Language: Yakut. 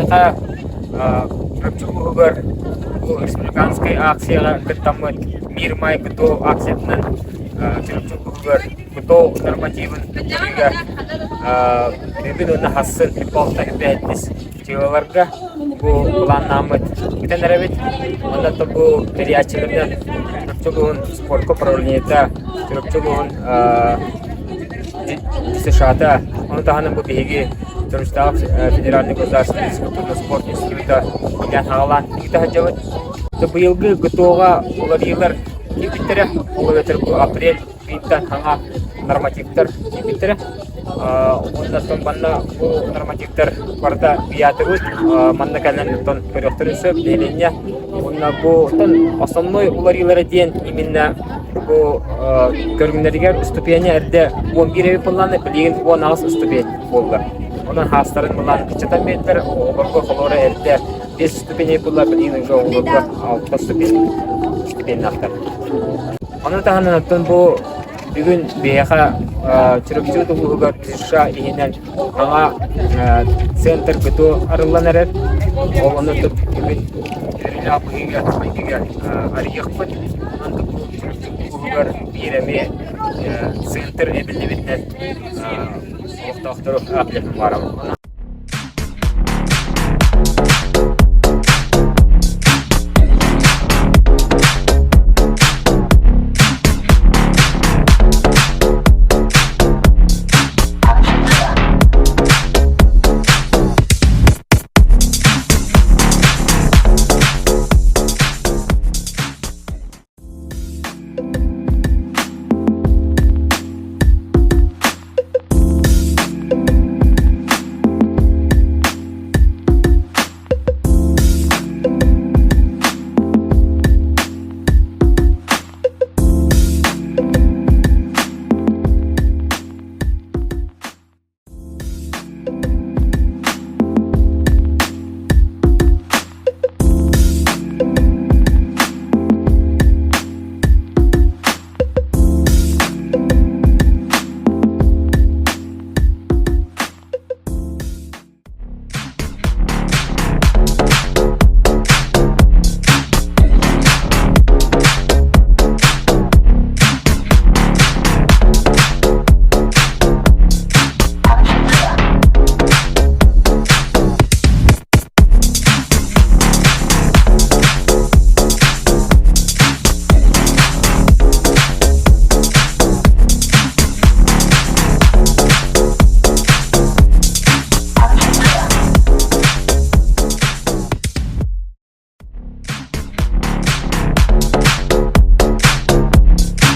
Биһиэхэ Чурапчы улууһугар бу республиканскай акцияҕа кыттаммыт Мир Май ГТО акциятынан Чурапчы улууһугар ГТО нормативын туттарыыга бүгүн уонна хассын балта үбэһэттис дьыалаларга бу былааннааммыт бүтэн эрэбит. Онно бу тэрийээччилэринэн Чурапчы улууһун спортка управлениета, Чурапчы улууһун США-та, ону таһынан бу биһиги Чурапчытааҕы федеральный государственный физкультурно-спорт института иилээн-саҕалаан ыыта сылдьабыт. Быйылгы ГТО-ҕа уларыйыылар киирбиттэрэ, ол эбэтэр бу апрель ыйтан саҥа нормативтар киирбиттэрэ. Уонна оттон манна бу нормативтар барыта ыйаатыбыт. Манна кэлэн оттон көрүөхтэрин сөп нэһилиэнньэ. Уонна бу оттон основной уларыйыылара диэн именно бу көрүҥнэригэр ыступиэнньэ эрдэ 11 эбит буоллаҕына, билигин 18 ыступиэн буолла. Онон хаастарын былаан кыччатан биэрдилэр, оҕолорго холоро эрдэ 5 ступеней буолла, билигин уже оҕолорго 6 ступень ступеннаахтар. Ону таһынан оттон бу бүгүн биһиэхэ Чурапчы улууһугар США иһинэн саҥа центр ГТО арыллан эрэр. Ол ону бүгүн үөрүүлээх быһыыга майгыга арыйыахпыт. Онон бу Чурапчы улууһугар биир эмиэ центр эбиллибитинэн олохтоохтору аахпыт баарабыт.